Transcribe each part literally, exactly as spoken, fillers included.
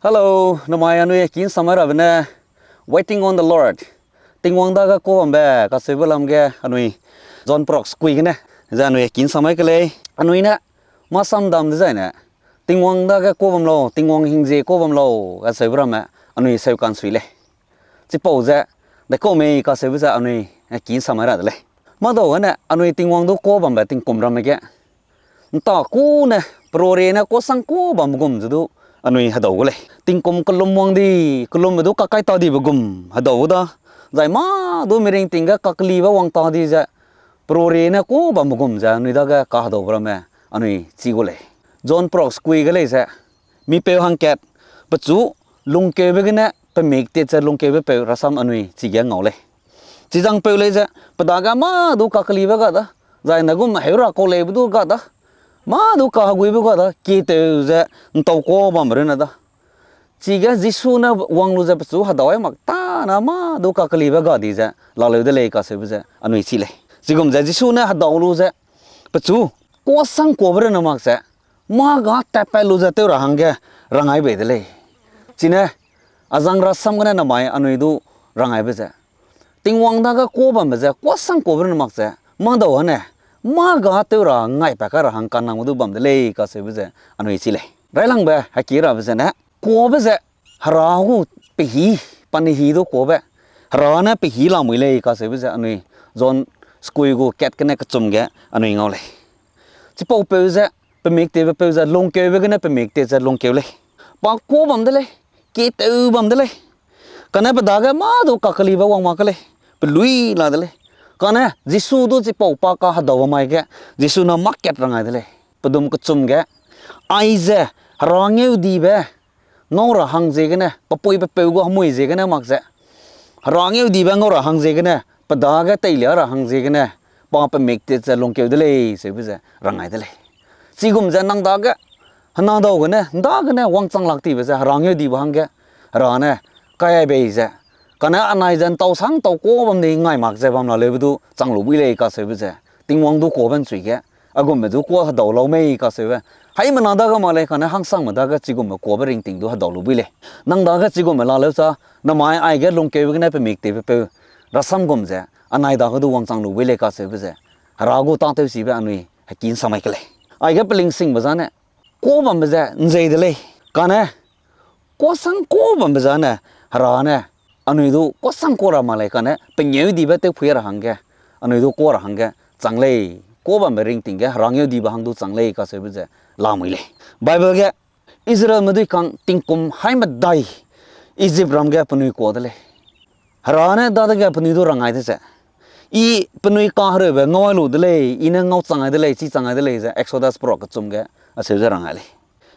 Hello, namai anui kin samai rabe ne, Waiting on the Lord. Tingwang dage kuâ bambe kacheube lam ge anui John Proks kui gene, ze anui kin samai ke lei. Anui ne, mâ sam dam dezaine, Tingwang dage kuâ bam lau, Tingwang hingzie kuâ bam lau, kacheube ramme, anui seu kansui lei. Chipau ze, dekau mei kacheube ze anui, eh, kin samai ra de lei. Mâdau gene, anui Tingwang du kuâ bambe tingkum ramme ge, ’nta ku ne, peruarie ne kuâ sang kuâ bambe gum ze du, anui hedau gu lei. Tingkum kelum wang di, kelumbe du kakai ta dibe gum hedau gu da, zai mâ du miring ting ge kakelibe wang ta di ze, peruarie ne kuâ bambe gum ze anui dage kahedaube ramme anui chî gu lei. John Proks kui ge lei ze, mipeu hangkat, pechu lungkeube gene pemik tit ze lungkeube peu rasam anui chige ngau lei. Chizangpeu lei ze, pe dage mâ du kakelibe ga da, zai ne gum heu ra kau leibe du ga da, mâ du kaheguibe ga da, kitew ze ’ntau kuâ bambe runne da. Chige Jisu ne wang lu ze pechu hedau ai mak tâne mâ du kakelibe ga di ze laleu de lei kacheube ze anui chî lei. Chigum ze Jisu ne hedau lu ze pechu kuâ sang kuâbe runne mak ze, mâ ga tatpat lu ze tew ra hangge rangai bei de lei. Chine, azang rasam gene namai anui du rangaibe ze, Tingwang dage kuâ bambe ze kuâ sang kuâbe runne mak ze, mâdau gene, mâ ga tew ra ngaipat kai ra hang kanangbe du bam de lei kacheube ze anui chî lei. Railangbe heki rabe zene, kuâbe ze, Hera gu pehî, pa ne hî du kuâbe, Hera ne pehî lamui lei kacheube ze anui John skui gu kat gene kechum ge anui ngau lei. Chipaupeu ze, pemik titbe peu ze lungkeube gene pemik tit ze lungkeu lei. Pa kuâ bam de lei, kitew bam de lei. Kane pe dage mâ du kakelibe wang mak ke lei, pelui la de lei. Kane Jisu du chipau pa kahedaube mai ge, Jisu ne mâ kat rangai de lei. Pedum kechum ge, aize, Hera ngeudibe, ngau ra hang ziegene, pe pui pe peu gu hemui ziegene mak ze, Hera ngeudibe ngau ra hang ziegene, pe dage teilia ra hang ziegene, pa pemik tit ze lungkeu de lei, seube ze rangai de lei. Chigum ze nang dage, hena dau gene, ’nda gene wangchang lak tibe ze Hera ngeudibe hangge, Hera ne, kai ai bei ze, kane anai ze ’ntau sang ’ntau kuâ bam di ngai mak ze bam la leube du chang lu bui lei kacheube ze, Tingwang du kuâbe ’nchui ge, aigumbe du kuâ hedau lau mei kacheube, haimena dage mak lei kane hangsangme dage chigumbe kuâbe ringting du hedau lu bui lei. Nang dage chigumbe laleu cha, namai aige lungkeube gene pemik titbe peu, rasam gum ze, anai dage du wangchang lu bui lei kacheube ze, Hera gu tâtewchibe anui hekin samai ke lei. Aige pelingsingbe zane, kuâ bambe ze ’nzei de lei. Kane, kuâ sang kuâ bambe zane, Hera ne, anui du kuâ sang kuâ ra mak lei kane, pengêudibe tewphui ra hangge, anui du kuâ ra hangge, chang lei, kuâ bambe ringting ge, Hera ngeudibe hang du chang lei kacheube ze, lamui lei. Bible ge, Israelme duikang tingkum haimedai, Ijipram ge penui kuâ de lei. Hera ne dadege penui du rangai de ze, I penui kahereube ngau ai lu de lei, I ne ngau chang ai de lei, chi chang ai de lei ze Exodus perua kechum ge acheu ze rangai lei.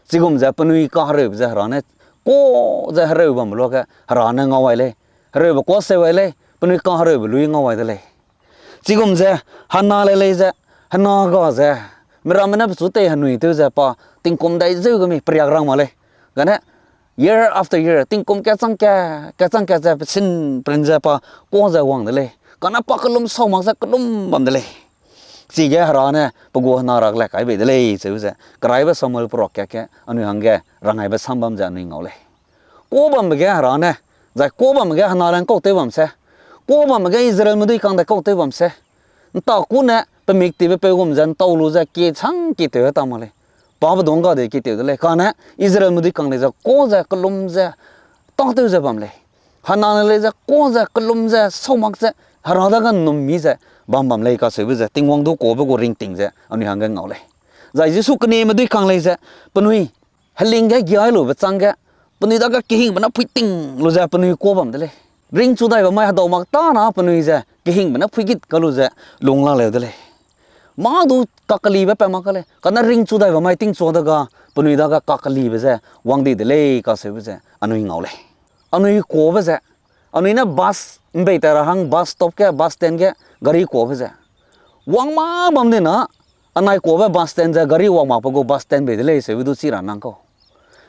Chigum ze penui kahereube ze Hera ne kuâ ze hereu bambe luage Hera ne ngau ai lei, hereube kuâ seu ai lei, penui kahereube lui ngau ai de lei. Chigum ze, hena le lei ze, hena ga ze, miramme ne pechu tei henui tew ze pa, tingkum dai zeu ge mi periak rang mak lei. Gane, year after year, tingkum kechang ke, kechang ke ze, pesin prin ze pa, kuâ ze wang de lei. Kane pa kelum sau mak ze kelum bam de lei. Chige Hera ne, pe gu hena rak le kai bei de lei, cheu ze, keraibe Samuel perua kat ge, anui hangge, rangaibe sam bam ze anui ngau lei. Kuâ bambe ge Hera ne, zai kuâ bambe ge hena le ngkau tew bam se, kuâ bambe ge Israelme duikang de kau tew bam se. ’Nta ku ne pemik titbe peu gum ze ’ntau lu ze kie chang kie tew ta mak lei. Pa pedung ga de kie tew de lei. Kane Israelme duikang lei ze kuâ ze kelum ze tâtew ze bam lei. Hena ne lei ze kuâ ze kelum ze sau mak ze Hera dage ’nnum mi ze bam bam lei kacheube ze Tingwang du kuâbe gu ringting ze anui hangge ngau lei. Zai Jisu kenieme duikang lei ze penui heling ge giai lube chângge, penui dage kehingbe ne phuiting lu ze penui kuâ bam de lei. Ringchu daibe mai hedau mak tâne penui ze kehingbe ne phuigit ka lu ze lung la leu de lei. Mâ du kakelibe pat mak ka lei, kane ringchu daibe mai tingchua dega, penui dage kakelibe ze wang di de lei kacheube ze anui ngau lei. Anui kuâbe ze, anui ne bus ’mbei ta ra hang bus stop ge, bus stand ge, gari kuâbe ze wang ma bam di na, anai kuâbe bus stand ze gari wang makbe gu bus stand bei de lei seube du chi ra nang kau.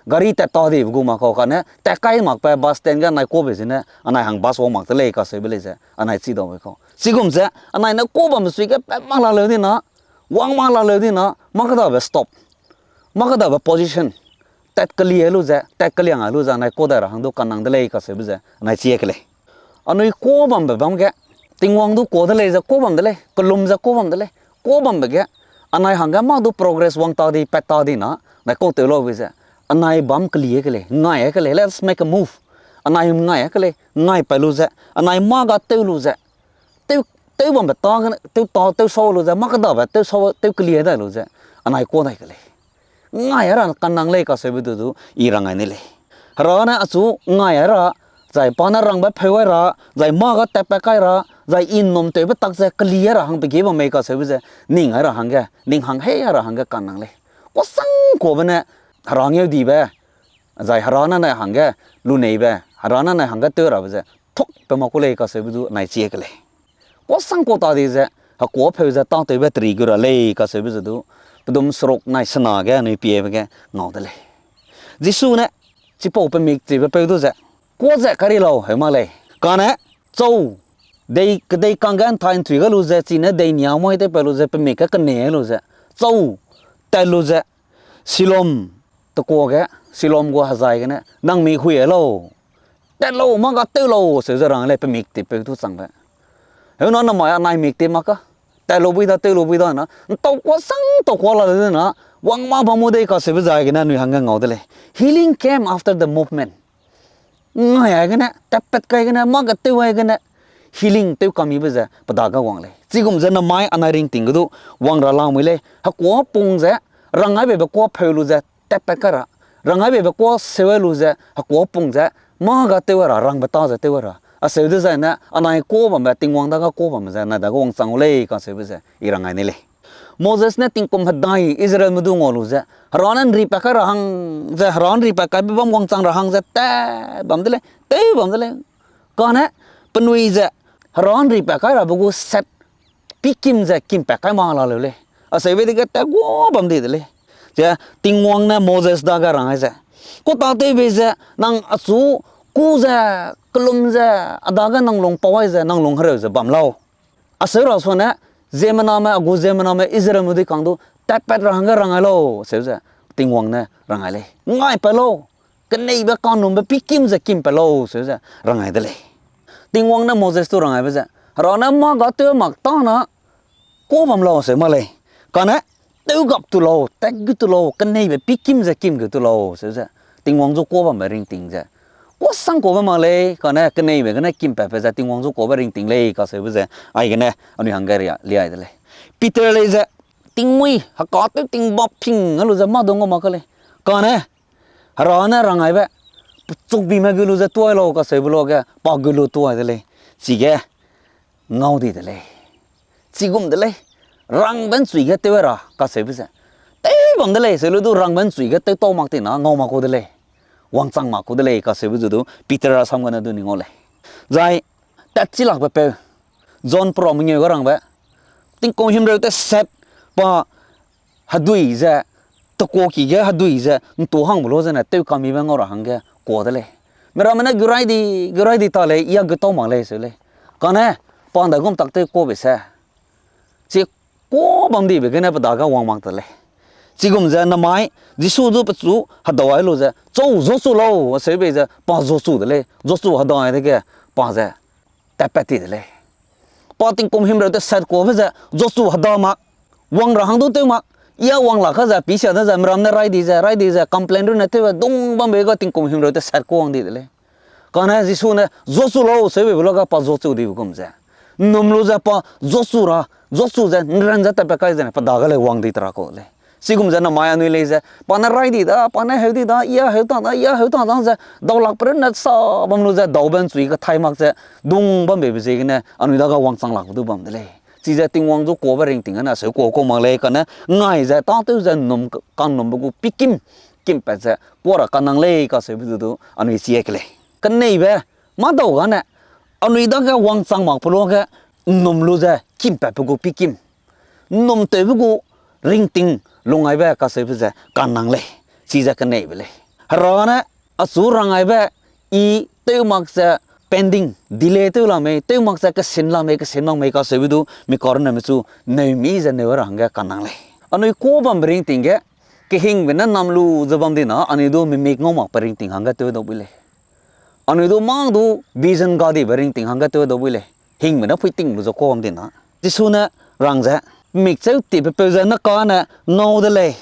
Gari tat ta dibe gu mak kau kane, tat kai makbe bus stand ge anai kuâbe zene, anai hang bus wang mak de lei kacheube lei ze, anai chi dau be kau. Chigum ze, anai ne kuâ bambe sui ge pat mak la leu di na, wang mak la leu di na, mâ kêdabe stop, mâ kêdabe position, tat kelie lu ze, tat keliang a lu ze, anai kuâ dai ra hang du kanang de lei kaseube ze anai chi ke lei. Anui kuâ bambe bam ge, Tingwang du kuâ de lei ze kuâ bam de lei, kelum ze kuâ bam de lei, kuâ bambe ge, anai hangge mâ du progress wang ta di, pat ta di na, anai kau tew laube ze, anai bam kelie ke lei, ngai ke lei, let's make a move. Anai ngai ke lei, ngai pat lu ze, anai mâ ga tew lu ze, tew, tew bambe ta, tew ta, tew sau lu ze, mâ kedabe tew sau, tew kelie dai lu ze, anai kuâ dai ke lei. Ngai ra kanang lei kaseube du du, i rangai ne lei. Hera ne achu ngai ra, zai pa ne rangbe pheu ra, zai mâ ga tatpat kai ra, zai i ’nnum tewbe tak ze kelie ra hangbe ge bam mei kaseube ze, ning ra hangge, ning hang hei ra hangge kanang lei. Kuâsang kuâbe ne, Hera ngeudibe, zai Hera ne nai hangge, luneibe, Hera ne nai hangge tew rabe ze, thokbe mak ku lei kaseube du anai chi ke lei. Kuâsang kuâ ta di ze, hekuâ pheu ze tâtewbe teri gu ra lei kaseube ze du, pedum seruk nai sena ge anui piebe ge ngau de lei. Jisu ne, chipau pe mik chibe peu du ze, kuâ ze kari lau heu mak lei. Kane, chau, dei, kedei kangge ’nthai ’nthui ga lu ze, chine dei nia mai tewpat lu ze, pe mik ge kenei lu ze, chau, tat lu ze, Siloam, tekua ge, Siloam gu hezai gene, nang mi hui lau. Tat lau, mâ ga tew lau, seu ze rang lei pe mik tipeu du changbe. Heu na namai anai mik ti mak ka. Tat lau bui da, tew lau bui da na. ’Ntau kuâsang ’ntau kuâ la de na. Wang mâ bam mu dei kaseube zai gene anui hangge ngau de lei. Healing came after the movement. Ngai ai gene, tatpat kai gene, mâ ga tew ai gene, healing tew kamibe ze pe dage wang lei. Chigum ze namai anai ringting ge du wang ra lamui lei. Hekuâ pung ze, rangaibe be kuâ pheu lu ze, tatpat kai ra. Rangaibe be kuâ seu ai lu ze, hekuâ pung ze, mâ ga tew ra, rangbe ta ze tew ra. Aseu dezai ne, anai kuâ bambe, Tingwang dage kuâ bambe ze, anai dage wangchang u lei kaseube ze, i rangai ne lei. Moses ne tingkum hedai Israelme du ngau lu ze, Hera ne ’nripat kai ra hang ze, Hera ’nripat kaibe bam wangchang ra hang ze, tat bam de lei, tew bam de lei. Kane, penui ze, Hera ’nripat kai rabe gu set, pikim ze kimpat kai ma la leu lei. Aseube dege tat guâ bam di de lei. Ze, Tingwang ne Moses dage rang ai ze, ku tâtewbe ze, nang achu ku ze, kelum ze, a dage nang lung pau ai ze, nang lung hereu ze bam lau. Aseu ra suane, ziemmename, a gu ziemmename, Israelme dui kang du, tatpat ra hangge rang ai lau, seu ze, Tingwang ne rang ai lei. Ngaipat lau, keneibe kanumbe pikim ze kimpat lau, seu ze, rang ai de lei. Tingwang ne Moses tu rang aibe ze, Hera ne mâ ga tew mak ta na, kuâ bam lau, seu mak lei. Kane, tew gap tu lau, tat gu tu lau, keneibe pikim ze kim gu tu lau, seu ze, Tingwang zu kuâ bambe ringting ze. Kuâsang kuâbe mak lei, kane keneibe gene kimpatbe ze Tingwang zu kuâbe ringting lei kaseube ze, aigene anui hangge ria liai de lei. Peter lei ze, tingmui, heka tew ting bap ping a lu ze mâ du ngau mak ka lei. Kane, Hera ne rang aibe, pechukbime gu lu ze tuai lau kaseube luage, pa gu lu tuai de lei. Chige, ngau di de lei. Chigum de lei. Rangbe ’nchui ge tew ra kaseube ze, tew bam de lei, seu lu du rangbe ’nchui ge tew tau mak ti na ngau mak ku de lei. Wangchang mak ku de lei kaseube zu du Peter rasam gene du ning ngau lei. Zai, tatchi lakbe peu, John peram mengeu ga rangbe, tingkum himreu teset pa hedui ze, tekuaki ge hedui ze, ’ntu hangbe lu zene tew kamibe ngau ra hangge kuâ de lei. Miramme ne gu rai di, gu rai di ta lei, i a gu tau mak lei, seu lei. Kane, pa ’ndaigum tak tew kuâbe se. Chi kuâ bam dibe gene pe dage wang mak de lei. Chigum ze namai, Jisu du pechu hedau ai lu ze, chau zuachu lau, aseu bei ze, pa zuachu de lei, zuachu hedau ai dege, pa ze, tatpat ti de lei. Pa tingkum himreu teset kuâbe ze, zuachu hedau mak, wang ra hang du tew mak, i a wang lak ka ze, pisia de ze, miramme ne rai di ze, rai di ze, complain runne tewbe dung bambe ga tingkum himreu teset kuâ wang di de lei. Kane Jisu ne, zuachu lau, seu beibe luage pa zuachu dibe gum ze, ’nnum lu ze pa zuachu ra, zuachu ze, ’nran ze tatpat kai zene, pe dage lei wang di tera kau lei. Chigum ze namai anui lei ze, pa ne rai di da, pa ne heu di da, i a heu ta da, i a heu ta da ze, daulakpe runne sa bam lu ze, daube ’nchui kethai mak ze, dung bam beibe ziegene, anui dage wangchang lakbe du bam de lei. Chize Tingwang zu kuâbe ringting gene, seu kuâ kau mak lei, kane ngai ze, tâtew ze, ’nnum k-, ka'nnumbe gu pikim, kimpat ze, kuâ ra kanang lei kaseube du du, anui chi ke lei. Keneibe, mâdau gane, anui dage wangchang makbe luage, ’nnum lu ze, kimpatbe gu pikim. ’Nnum tewbe gu ringting lungaibe kaseube ze kanang lei, chize keneibe lei. Hera ne achu rangaibe i tew mak ze pending, delay tew la mei, tew mak ze kesin la mei, kesin mak mei kaseube du, mi karunne mechu neu mi ze neu ra hangge kanang lei. Anui kuâ bambe ringting ge, Kehingbe ne nam lu ze bam di na, anui du mimik ngau mak pe ringting hangge tew dau bui lei. Anui du mang du vision ga dibe ringting hangge tew dau bui lei. Hingbe ne pui ting lu ze kuâ bam di na, Jisu ne rang ze, mik cheu tibe peu ze ne kane ngau de lei.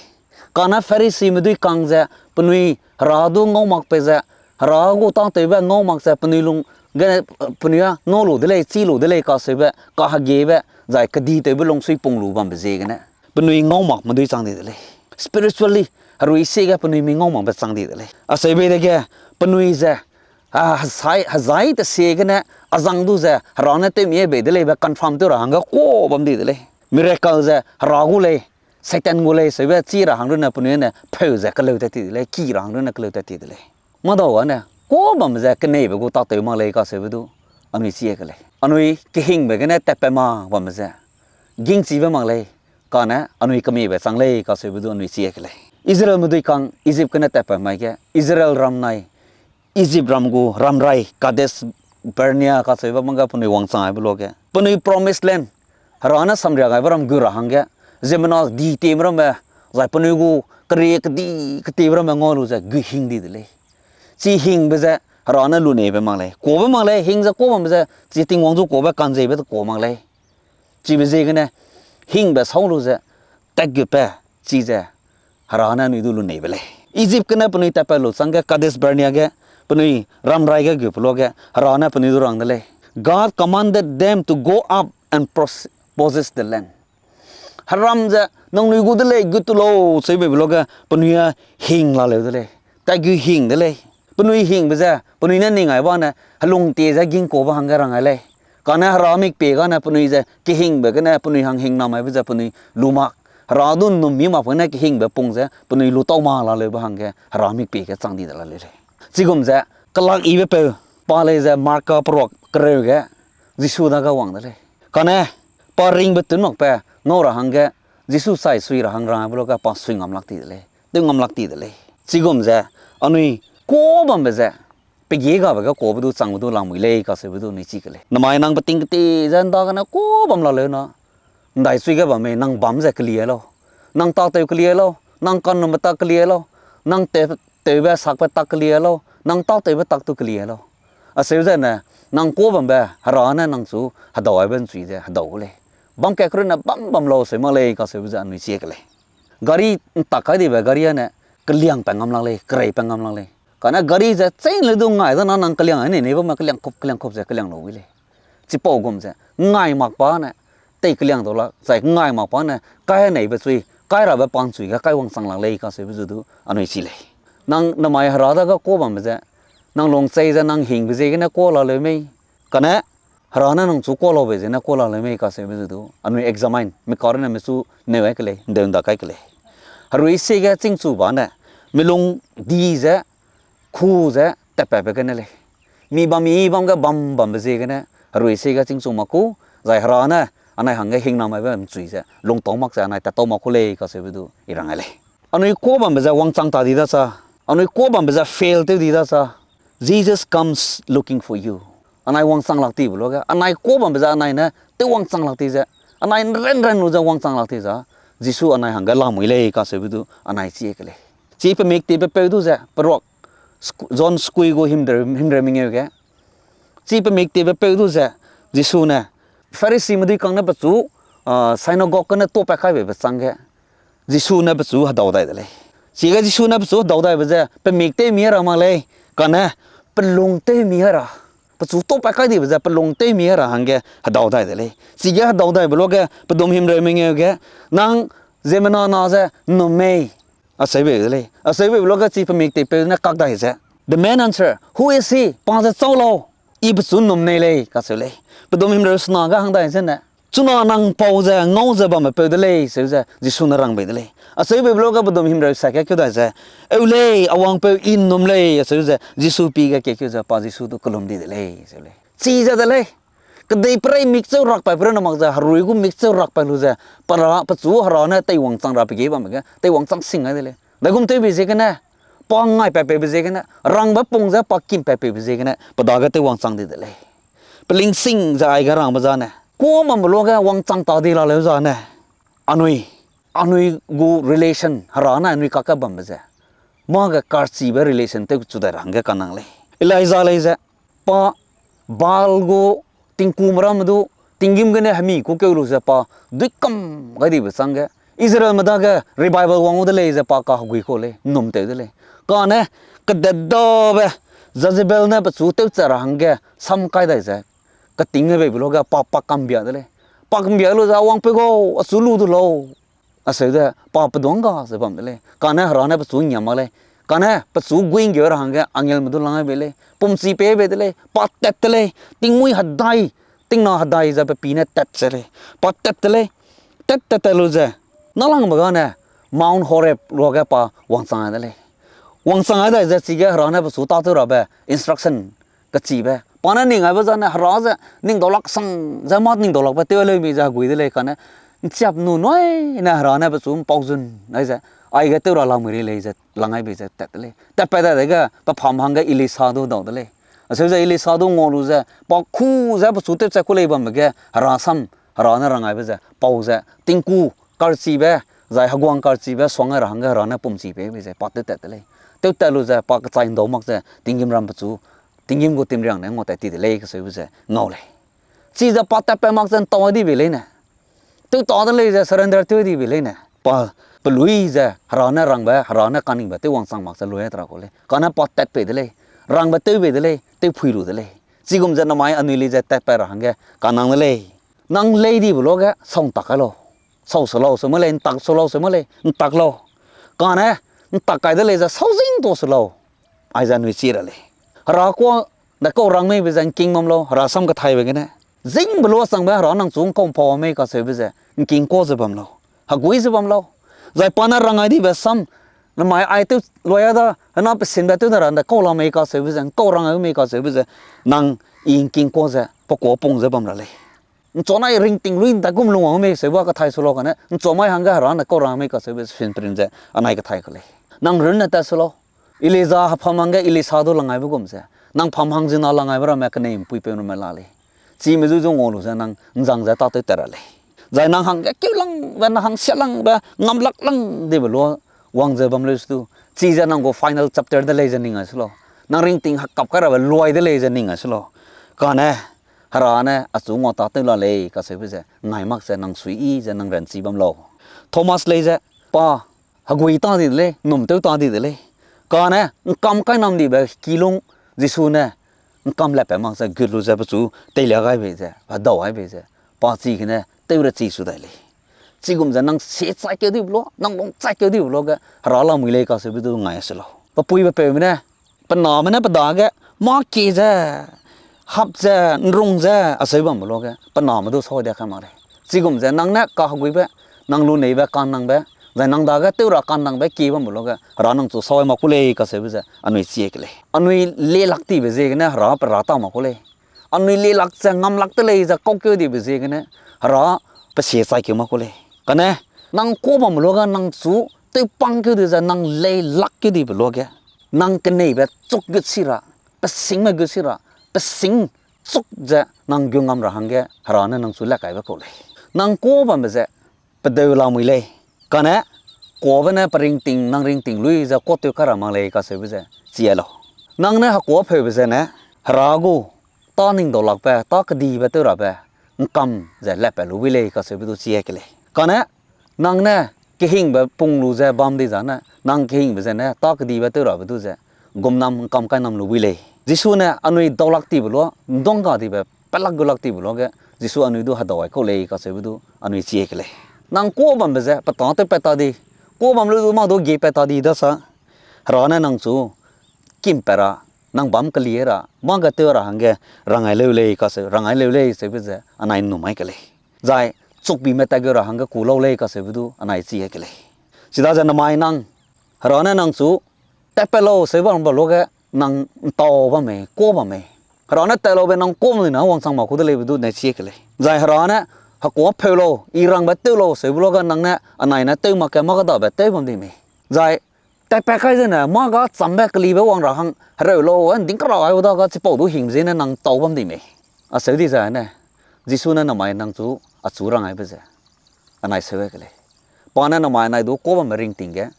Kane Pharisime dui kang ze, penui Hera du ngau mak pe ze, Hera gu tâtewbe ngau mak ze, penui lung ge, penui a ngau lu de lei, chi lu de lei, kaseube, kahegiebe, zai kedi tewbe lungsui pung lu bambe ziegene, penui ngau makme dui chang di de lei. Spiritually, herui siege penui mi ngau makbe chang di de lei. Aseube dege, penui ze, a, hezai, hezai te siegene, azang du ze, Hera ne tewmi bei de leibe confirm tew ra hangge kuâ bam di de lei. Miracle ze, Hera gu lei, Satan gu lei, seube chi ra hang runne penui ne, pheu ze keleu tat ti de lei, ki ra hang runne keleu tat ti de lei. Madau ane, kuâ bambe ze keneibe gu tâtew mak lei kaseube du, anui chi ke lei. Anui kehingbe gene tatpat mak bambe ze, gingchibe mak lei, kane anui kemiebe chang lei kaseube du anui chi ke lei. Israelme dui kang Egypt gene tatpat mai ge, Israel ram nai, Egypt ram gu ramrai Kadesh Barnea kaseube bam ge penui wangchang aibe luage, penui promised land, Hera ne samria gaibe ram gu ra hangge, ziemmena di tieme ramme, zai penui gu kere kedi ketiebe ramme ngau lu ze gu hing di de lei. Chi hingbe ze Hera ne luneibe mak lei. Kuâbe mak lei, hing ze kuâ bambe ze, chi Tingwang zu kuâbe kanzeibe te kuâ mak lei. Chibe ziegene, hingbe sau lu ze, tatgutbe, chize, Hera ne anui du luneibe lei. Egypt gene penui tatpat lu changge Kadesh Barnea ge, penui ramrai ge gu pe luage, Hera ne penui du rang de lei. God commanded them to go up and pros-, possess the land. Heram ze, nangnui gu de lei, gut tu lau, seube be luage, penui a hing laleu de lei. Tatgu hing de lei. Penui hingbe ze, penui ne ning ai bane, helung tie ze gingkuâbe hangge rang ai lei. Kane Hera mikpie gane penui ze, kehingbe gene penui hang hing namaibe ze penui lu mak. Hera du nnum mi makbe ne kehingbe pung ze, penui lu tau mak laleube hangge, Hera mikpie ge chang di de laleu lei. Chigum ze, kelak yibe peu, pa lei ze Marka peruak kereu ge, Jisu dage wang de lei. Kane, pa ringbe tun makbe, ngau ra hangge, Jisu chai sui ra hang rangbe luage pa sui ngam lak ti de lei, tew ngam lak ti de lei. Chigum ze, anui kuâ bambe ze, pegie gabe ge kuâbe du changbe du lamui lei kaseube du anui chi ke lei. Namai nang peting keti ze ndagene kuâ bam laleu na, ndaichui ge bam mei nang bam ze kelie lau, nang tâtew kelie lau, nang kanumbe tak kelie lau, nang te-, tewbe sakbe tak kelie lau, nang tâtewbe tak tu kelie lau. Aseu zene, nang kuâ bambe, Hera ne nang chu hedau aibe nchui ze hedau gu lei. Bam kat kerune bam bam lau seu mak lei kaseube ze anui chi ke lei. Gari ntak kai dibe gari ane, keliang pe ngam lak lei, kerei pe ngam lak lei. Kane gari ze chei le du ngai dana nang keliang ane, nei bamme keliang kup, keliang kup ze keliang lau wi lei. Chipau gum ze, ngai mak pa ne, tei keliang dau lak, zai ngai mak pa ne, kai aneibe chui, kai rabe pa nchui ge kai wangchang lak lei kaseube zu du anui chi lei. Nang namai Hera dage kuâ bambe ze, nang lungchei ze nang hingbe ziegene kuâ laleu mei. Kane, Hera ne nang chu kuâ laube zene kuâ laleu mei kaseube zu du, anui examine, mi karune mi chu neu ai ke lei, ndeu nda kai ke lei. Herui siege chingchu ba ne, mi lung di ze, ku ze tatpatbe gene lei. Mi bam mi bam ge bam bambe ziegene, herui siege chingchu mak ku, zai Hera ne, anai hangge hing namaibe nchui ze, lungtau mak ze anai tattau mak ku lei kaseube du, i rang ai lei. Anui kuâ bambe ze wangchang ta di da cha, anui kuâ bambe ze fail tew di da cha, Jesus comes looking for you. Anai wangchang lak tibe luage, anai kuâ bambe ze anai ne, tew wangchang lak ti ze, anai ren ren lu ze wangchang lak ti ze, Jisu anai hangge lamui lei kaseube du, anai chi ke lei. Chi pemik tibe peu du ze, peruak, sku-, John skui gu himdeu, himreu mengeu ge. Chi pemik tibe peu du ze, Jisu ne, Pharisime dui kang ne pechu, ah, synagogue gene tuâpat kaibe be changge, Jisu ne pechu hedau dai de lei. Chige Jisu ne pechu hedau daibe ze, pemik tewmi ra mak lei, kane, pelung tewmi ra. Pechu tuâpat kai dibe ze, pelung tewmi ra hangge hedau dai de lei. Chige hedau daibe luage, pedum himreu mengeu ge, nang ziemmena na ze, nnum mei. Aseube de lei. Aseube luage chi pemik tipeu ne kak dai ze, the man answer, Who is he? Pa ze chau lau. I pechu nnum nei lei, kacheu lei. Pedum himreu sena ge hang dai zene, chuna nang pau ze ngau ze bamme peu de lei, seu ze Jisu ne rang bei de lei. Aseube luage pedum himreu sa ge keu dai ze, Eu lei, a wangpeu, I nnum lei, aseu ze Jisu pie ge kekeu ze pa Jisu du kelum di de lei, seu lei. Chize de lei. Kedeiperei mikcheu rakpaibe rune mak ze, herui gu mikcheu rakpai lu ze, pe ra, pechu Hera ne teiwangchang ra pe ge bamme ge, teiwangchang sing gai de lei. Daigum tewbe ziegene, pa ngai patpeube ziegene, rangbe pung ze pa kim patpeube ziegene, pe dage teiwangchang di de lei. Pelingsing ze aige rangbe zane, kuâ bambe luage wangchang ta di laleu zane, anui anui gu relation, Hera ne anui kakge bambe ze, mâ ge karchibe relation tew chu dai ra hangge kanang lei. Elijah lei ze, pa Baal gu tingkume ramme du, tinggîm gene hemi kû keu lu ze pa duikam gai dibe chângge, Israelme dage revival wang gu de lei ze pa kahegui kau lei, ’nnum tew de lei. Kane kedetdabe Jezebel ne pechu tewchat ra hangge sam kai dai ze, keting ge beibe luage pa, pa kambia de lei. Pa kambia lu ze, a wangpeu gau, achu lu du lau, aseu ze pa peduang ga ze bam de lei. Kane Hera ne pechu ’ngngiam mak lei. Kane pechu guî ’nggeu ra hangge angelme du lang gai bei lei. Pumchi pei bei de lei. Pa tat te lei. Tingmuî hedai, tingna hedai ze pe pi ne tat ze lei. Pa tat te lei. Tat tat tat lu ze, nâlangbe gane Mount Horeb luage pa wangchang gai de lei. Wangchang gai dai ze chige Hera ne pechu tâtew rabe instruction kechibe, pa ne ning gaibe zane Hera ze ning daulak sang ze mâ ning daulakbe tew leu mi ze hegui de lei. Kane ’nchiap nu nui ne Hera ne pechu ’mpauzun ai ze, aige tew ra lamui rei lei ze lang gai bei ze tat de lei. Tatpat dadege pe pham hangge Elisa du dau de lei. Aseu ze Elisa du ngau lu ze, pa khu ze pechu tewchat ku lei bambe ge Hera sam, Hera ne rang gaibe ze pau ze tingku karchibe, zai heguang karchibe suang gai ra hangge Hera ne pumchi pei bei ze pa tewtat de lei. Tewtat lu ze pa kechai ’ndau mak ze tinggîmram pechu, tinggîm gu timriang ne ngau tat ti de lei kaseube ze ngau lei. Chize pa tatpat mak ze ’ntau di bei leine, tewta de lei ze surrender tew di bei leine, pa pelui ze Hera ne rangbe, Hera ne kaningbe tew wangchang mak ze lui ta ra kau lei. Kane pa tat pei de lei, rangbe tew bei de lei, tewphui lu de lei. Chigum ze namai anui lei ze tatpat ra hangge kanang de lei. Nang lei dibe luage sau ’ntak kai lau. Sau se lau se mâ lei, ’ntak se lau se mâ lei, ’ntak lau. Kane ’ntak kai de lei ze sau zing ta se lau. Aize anui chi ra lei. Hera kuâ ne kau rang mei be ze ’ngking bam lau, Hera sam kethaibe gene. Zingbe luasangbe Hera nang chu ’ngkau ’mpau mei kaseube ze ’ngking kuâ ze bam lau. Hegui ze bam lau. Zai pa ne rang gai dibe sam, namai ai tew luai a da, hena pesinbe tew ne ra ne kau la mei kaseube ze, ’ngkau rang gai mei kaseube ze, nang i ’ngking kuâ ze, pe kuâ pung ze bam ra lei. ’Nchunai ringting lui ’nda gum lung wang mei seube kethai se lau kane, ’nchumai hangge Hera ne kau rang mei kaseube ze finprin ze anai kethai ka lei. Nang runne tat se lau. Elija hepham hangge Elisa du lang gaibe gum ze, nang pham hang zina lang gaibe ramme kenei ’mpuipeu ramme la lei. Chime zu zu ngau lu ze nang ’nzang ze tâtew tat ra lei. Zai nang hangge keu langbe, nang hang sia langbe, ngam lak lang dibe lua wang ze bam leu se du, chize nang gu final chapter de lei ze ning ai se lau. Nang ringting hekap kai rabe luai de lei ze ning ai se lau. Kane Hera ne achu ngau tâtew la lei kaseube ze ngai mak ze nang suiyi ze nang ranchi bam lau. Thomas lei ze, pa hegui ta di de lei, ’nnum tew ta di de lei. Kane ’ngkam kai nam dibe kilung Jisu ne ’ngkam latpat mak ze gut lu ze pechu teilia gai bei ze, hedau gai bei ze, pa chigene tew rechi su dai lei. Chigum ze nang sie chai keu dibe lua, nang lung chai keu dibe luage Hera lamui lei kaseube du ngai se lau. Pe puibe peume ne, pe name ne pe dage, mâ kie ze, hap ze, ’nrung ze, aseu bambe luage pe name du sâu dia kai mak lei. Chigum ze nang ne kaheguibe, nang luneibe, kanangbe, zai nang dage tew ra kanangbe kie bambe luage Hera nang chu sâu ai mak ku lei kaseube ze anui chi ke lei. Anui lelak tibe ziegene Hera pe ra ta mak ku lei. Anui lelak ze ngam lak de lei ze kaukeu dibe ziegene Hera pe sie chai keu mak ku lei. Kane nang kuâ bambe luage nang chu tewpang keu di ze nang leilak keu dibe luage, nang keneibe chuk gut si ra, pe singme gut si ra, pe sing chuk ze nang gu ngam ra hangge Hera ne nang chu le kaibe kau lei. Nang kuâ bambe ze pedeu lamui lei. Kane kuâbe ne pe ringting, nang ringting lui ze kuâ tew kai ra mak lei kaseube ze chi ai lau. Nang ne hekuâ pheube zene Hera gu tâ ning daulakbe, tâ kedibe tew rabe ’ngkam ze latpat lu bui lei kaseube du chi ai ke lei. Kane nang ne kehingbe pung lu ze bam di zane, nang kehingbe zene tâ kedibe tew rabe du ze gumnam ’ngkam kai nam lu bui lei. Jisu ne anui daulak tibe lua, ’nduang ga dibe, pelak gulak tibe luage, Jisu anui du hedau ai kau lei kaseube du anui chi ke lei. Nang kuâ bambe ze pe tâ tewpat ta di, kuâ bam lu du mâ du giepat ta di da sa, Hera ne nang chu kimpat ra, nang bâm keli ra, mâ ge tew ra hangge rang ai leu lei kaseu, rang ai leu lei seube ze anai ’nnum ai ke lei. Zai chukbime tat geu ra hangge ku lau lei kaseube du anai chi ai ke lei. Chidaze namai nang, Hera ne nang chu tatpat lau seube bambe luage nang ’ntau bam mei, kuâ bam mei. Hera ne tat laube nang kuâ bam di na wangchang mak ku de leibe du anai chi ke lei. Zai Hera ne hekuâ pheu lau, i rangbe tew lau seube luage nang ne anai ne tew mak ke mâ kedabe tew bam di mei. Zai tatpat kai zene mâ ga chambe kelibe wang ra hang hereu lau, ’nding kera gai u da ga chipau du hingbe ziegene nang ’ntau bam di mei. Aseu di zene, Jisu ne namai nang chu achu rang aibe ze anai seu ai ke lei. Pa ne namai anai du kuâ bambe ringting ge,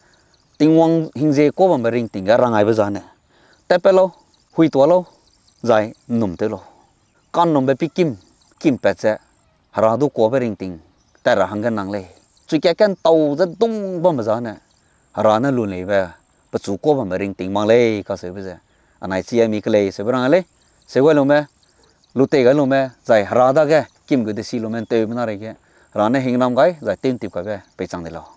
Tingwang hingzie kuâ bambe ringting ge rang aibe zane, tatpat lau, huituâ lau, zai ’nnum tew lau. Ka'nnumbe pikim, kimpat ze, Hera du kuâbe ringting tat ra hangge nang lei. Chuikat ka'ntau ze dung bambe zane, Hera ne lunleibe, pechu kuâ bambe ringting mak lei kaseube ze, anai chi a mi kelei seube rang lei, seu gai lume, lu tei gai lume, zai Hera dage kim gu desi lume ’nteube na reige, Hera ne hingnam gai, zai tew'ntip kaibe peichang de lau.